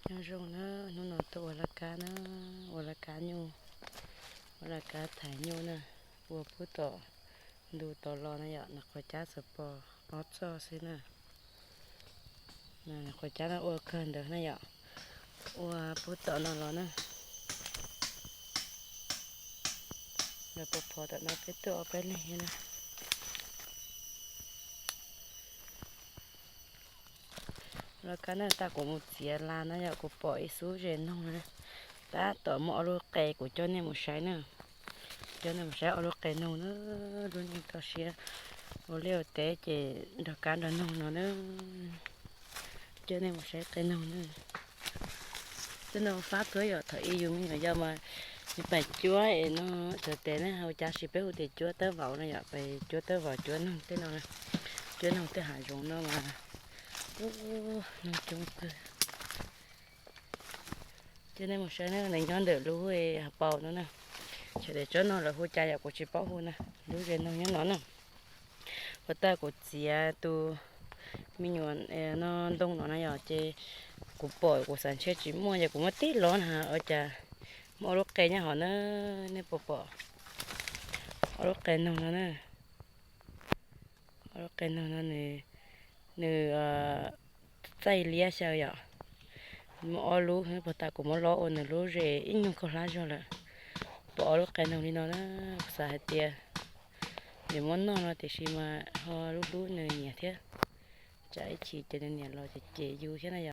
Nyob zoo na, hnub no tuaj ua laj kab na, ua laj kab nyuj, ua laj kab thaiv nyuj na, ua pub tom ntu tod los na yom, nws qhuav cab xov pos ob txoj xwb na. Nws qhuav cab no ua kawg ntawd na yom, ua pub tom no los na. Lawv pov phov tom no peb tuaj ob peb leeg na. Laj kab na, tab kuv mus txiav las na yom, kuv pom ib xub zes noog na, tab tom muaj ob lub qe, kuv coj nej mus saib na. Coj nej mus saib ob lub qe noog na, lub neej toj siab ua liaj ua teb ces nrog kab nrog noog no na. Coj nej mus saib qe noog na. Tej no fab kawg yom, thaum ub yus me nyuam yaus mas yus pais cuab es no, cov tes ne, ua cas sis peb hu tias cuab tawb vauv no yom, pais cuab tawb vauv cuab noog tej no, cuab noog tej hav zoov no mas noog coob kawg. Coj nej mus saib na, nws nyob ntawm lub hav paus no na. Tsob noog lawv hu cas yom kuv tsis paub hu na, lub zes noog nyob no na. Puas tas kuv txiav tus me nyuam no ntoo no na yom, ces kuv pom kuv xav ntshe tsis muaj, ces kuv muab tib lov na, ua cas muaj ob lub qe nyob hov na, nej puas pom? Ob lub qe noog no na, ob lub qe noog no nws, nws txaij liab xyaw yom, muaj ob lub, puas tas kuv muab lov ua nws lub zes ib nyuag kaug hlab zog lawm. Pom ob lub qe noog li no na, kuv xav hais tias nws muab noj no tiam sis mas ho hlub hlub nws niam thiab, tsam ib chim ces nws niam los ces cem yus thiab na.